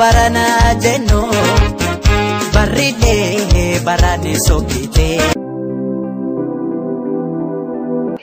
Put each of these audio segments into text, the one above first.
Barana jennu barrilee barane sokkite.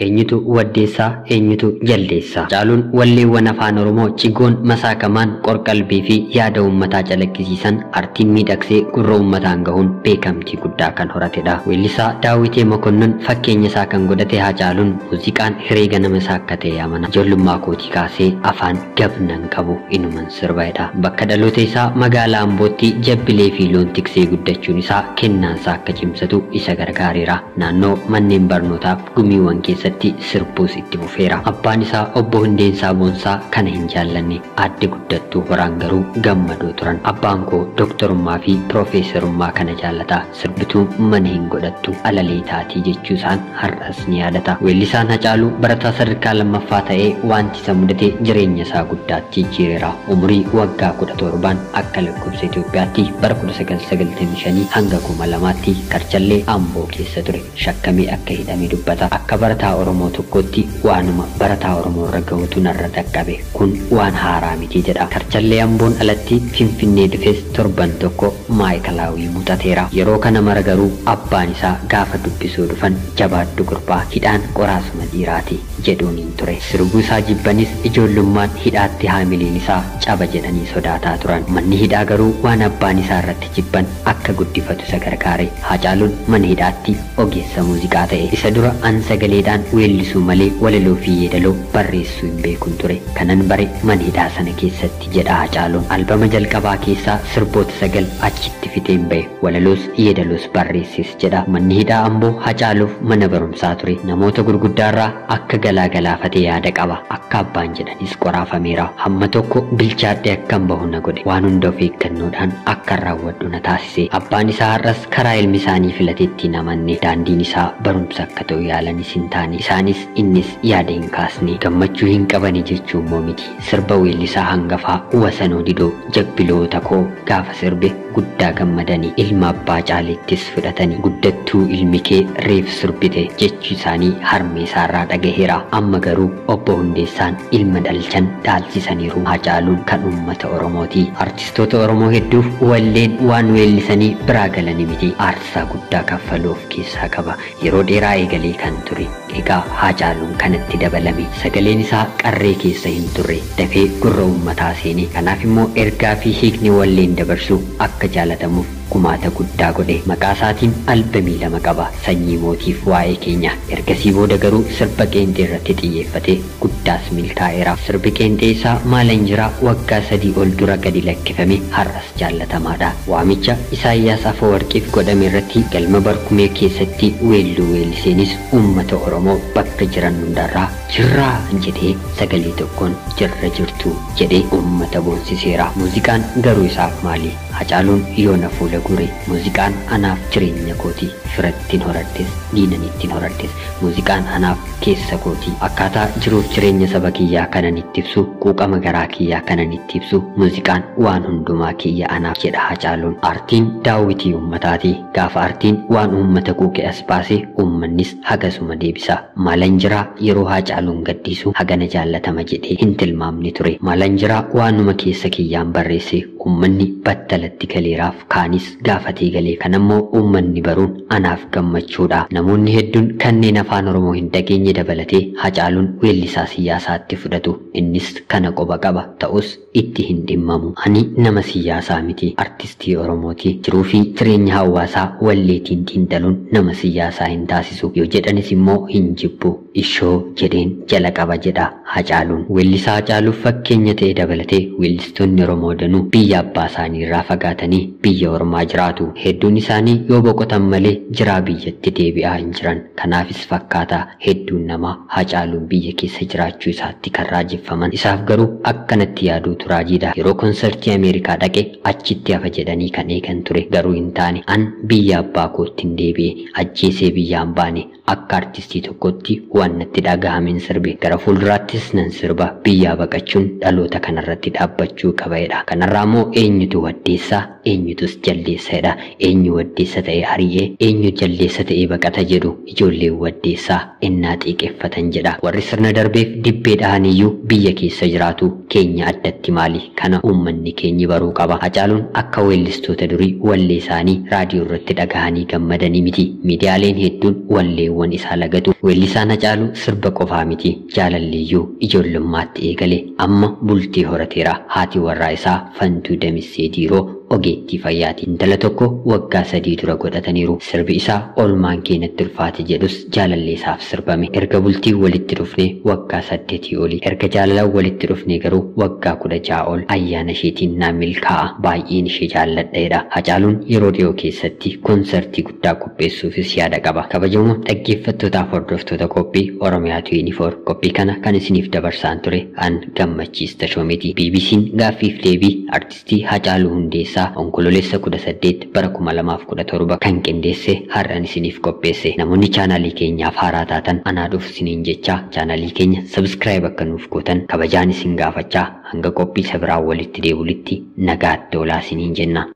Eenyutu waddeessaa, eenyutu jaldeessaa? Hacaaluun walleewwan afaan Oromoo cigoon masaakamaan qorqalbii fi yaada uummataa calaqqisiisan artiin miidhagsee gurra uummataan gahuun beekamtii guddaa kan horatedha. Weellisaa Daawitee Mokonnon fakkeenya isaa kan godhate Hacaaluun muuziqaan hiree ganama isaa akka ta'e amana. Ijoollummaa kootii kaasee afaan gabnan qabu inuman sirbaedha. Bakka dhaloota isaa magaalaa Ambootti jabbilee fi loon tiksee guddachuun isaa kennaansaa akka cimsatu isa gargaareera. Naannoo manneen barnootaaf gumiiwwan keessatti sirbuus itti fufeera. Abbaan isaa obbo Hundeensaa Boonsaa kana hin jaallanne, aadde Guddattuu Horaan garuu gammadoo turan. Abbaan koo dooktorummaa fi piroofeesarummaa kana jaallata. Sirbituu mana hin godhattu alalee taatii jechuu isaan har'as ni yaadata. Weellisaan Hacaaluu barataa sadarkaa lammaffaa ta'ee wanti isa mudate jireenya isaa guddaatti jijjiireera. Umurii waggaa 17 akka lakkoofsa Itoophiyaatti bara 1995 hanga 2000tti Karchallee Amboo keessa ture. Shakkamee akka hidhame dubbata. Akka barataa Oromoo tokkotti waanuma barataa Oromoo irra gahutu narra dhaqqabe, kun waan haaraa miti jedha. Karchallee Amboon alatti Finfinnee dhufes torban tokko maayikalaawii muuxateera. Yeroo kana mara garuu abbaan isaa gaafa dubbisuu dhufan jabaaddu gurbaa, hidhaan qoraasuma dhiiraati jedhuuniin ture. Sirbuu isaa jibbanis ijoollummaan hidhaatti haamiliin isaa caba jedhanii sodaataa turan. Manni hidhaa garuu waan abbaan isaa irratti jibban akka guddifatu isa gargaare. Hacaaluun mana hidhaatti ogeessa muuziqaa ta'e. Isa dura an sagaleedhaan weellisuu malee walaloo fi yeedaloo barreessuu hin beekun ture. Kanan bare mana hidhaa sana keessatti jedha Hacaaluun. Albama jalqabaa keessaa sirboota 9 achitti fixeen bahe. Walaloos yeedaloos barreessis jedha. Manni hidhaa Amboo Hacaaluuf mana barumsaa ture. Namoota gurguddaarraa akka galaa galaafatee yaada qaba. Akka abbaan jedhanis qoraafameera. Hamma tokko bilchaadhee akkan bahu na godhe. Waan hunda of eeggannoodhaan akka raawwadhu na taasise. Abbaan isaa har'as karaa ilmi isaanii filatetti hin amanne. Daandiin isaa barumsa akka ta'u yaalanis hin taane. Isaanis innis yaada hin kaasne. Gammachuu hin qabani jechuu immoo miti. Sirba weellisaa hangafaa Wasanoo Didoo jabbiloota koo gaafa sirbe guddaa gammadanii ilma abbaa caaleettis fudhatanii guddattuu ilmi kee reef sirbite jechuu isaanii harmee isaarraa dhagaheera. Amma garuu obbo Hundeessaan ilma dhalchan dhaalchisaniiru. Hacaaluun kan uummata Oromooti. Artistoota Oromoo hedduuf walleen waan weellisanii biraa galanii miti. Aarsaa guddaa kaffaluu of keessaa qaba. Yeroo dheeraa eegalee kan ture. Egaa Hacaaluun kanatti dabalame. Sagaleen isaa qarree keessa hin turre. Dafee gurra uummataa seene. Kanaaf immoo ergaa fi hiikni walleen dabarsu akka jaalatamuuf gumaata guddaa godhe. Maqaa isaatiin albamii 2 qaba. Sanyii mootiif waa'ee keenya. Ergasii booda garuu sirba qeenxee irratti xiyyeeffate guddaas milkaa'eera. Sirbi qeenxee isaa Maalan Jiraa waggaa 3 ol dura gadi lakkifame har'as jaallatamaadha. Waamicha Isaayyaas Afawarqiif godhame irratti galma barkumee keessatti weelluu weelliseenis uummata Oromoo bakka jiran hundarraa jirraa jedhee sagalee tokkoon jirra jirtu jedhee uummata boonsiseera. Muuziqaan garuu isaaf maali? Hacaaluun yoona fuula gure. Muuziqaan anaaf jireenya kooti. Firattiin horadhes, diinanittiin horadhes. Muuziqaan anaaf keessa kooti. Akkaataa jiruuf jireenya saba kiyyaa kanan itti ibsu, quuqama garaa kiyyaa kanan itti ibsu, muuziqaan waan hundumaa kiyya anaaf jedha Hacaaluun. Artiin daawwitii uummataati. Gaafa artiin waan uummata quuqe as baase uummannis hagasuma deebisa. Maalan jiraa yeroo Hacaaluun gaddiisu hagana jaallatama jedhee hin tilmaamne ture. Maalan jiraa waanuma keessa kiyyaan barreesse uummanni battalatti galeeraaf kaanis gaafatee galee. Kanammoo uummanni baruun anaaf gammachuudha. Namoonni hedduun kanneen afaan Oromoo hin dhageenye dabalatee Hacaaluun weellisaa siyaasaatti fudhatu. Innis kana qoba qaba. Ta'us itti hin dhimmamu. Ani nama siyaasaa miti. Artistii Oromooti. Jiruu fi jireenya hawaasaa walleetiin xiinxaluun nama siyaasaa hin taasisu. Yoo jedhanis immoo hin jibbu. Ishoo jedheen jala qaba jedha Hacaaluun. Weellisaa Hacaaluuf fakkeenya ta'e dabalatee weellistoonni Oromoo danuu biyya abbaa isaanii irraa fagaatanii biyya ormaa jiraatu. Hedduun isaanii yoo boqotan malee jiraa biyyatti deebi'aa hin jiran. Kanaafis fakkaata hedduun namaa Hacaaluun biyya keessa jiraachuu isaatti kan raajeffaman. Isaaf garuu akkanatti yaaduutu raajiidha. Yeroo konsartii Ameerikaa dhaqe achitti hafa jedhanii kan eegan ture. Garuu hin taane. An biyya abbaa kootti hin deebi'e. Ajjeesee biyyaan baane. Akka artistii tokkotti waan natti dhagahameen sirbe. Gara fuulduraattis Atis nan sirba, biyyaa baqachuun dhaloota kanarratti dhaabbachuu qabaedha. Kanarraa immoo eenyutu waddeessaa, eenyutus jaldeessadha. Eenyu waddeessa ta'ee ari'ee, eenyu jaldeessa ta'ee baqata jedhu ijoolleen waddeessaa ennaa xiiqeffatan jedha. Warri sirna darbeef dibbee dhahaniyyuu biyya keessa jiraatu, keenya addatti maali? Kana uummanni keenyi baruu qaba. Hacaaluun akka weellistoota durii wallee isaanii raadiyoo irratti dhagahanii gammadanii miti. Miidiyaaleen hedduun walleewwan isaa lagatu. Weellisaan Hacaaluu sirba qofaa miti, jaalalleeyyuu ijoollummaatti eegale amma bultii horateera. Haati warraa isaa Fantuu Damissee Diiroo ogeettii fayyaati. Intala tokko waggaa 3 dura godhataniiru. Sirbi isaa "Oolmaan kee natti ulfaate" jedhus jaalallee isaaf sirbame. Erga bultii walitti dhufnee waggaa 8 oli. Erga jaalalaan walitti dhufnee garuu waggaa 16 ol. Ayyaana isheetiin naa milkaa'a. Baay'een ishee jaalladheedha. Hacaaluun yeroo dhiyoo keessatti koonsartii guddaa qopheessuufis yaada qaba. Kabajamoo dhaggeeffattootaaf hordoftoota qophii Oromiyaa 24, qophii kana kan isiniif dabarsaan ture an Gammachiis Tashoomeeti. BBC'n gaaffiif deebii artistii Hacaaluu Hundeessaa Onkololeessa 18 bara 2017 kan qindeesse har'an isiniif qopheesse. Namoonni chaanaalii keenyaaf haaraa taatan anaa dhufu isiniin jechaa, chaanaalii keenya subscribe akka nuuf gootan kabajaan isin gaafachaa, hanga qophii isa biraan walitti deebinutti nagaatti oolaa isiniin jenna.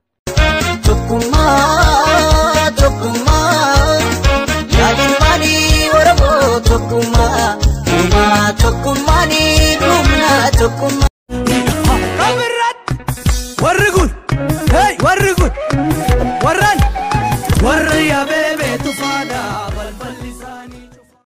Tokkummaa, tokkummaa.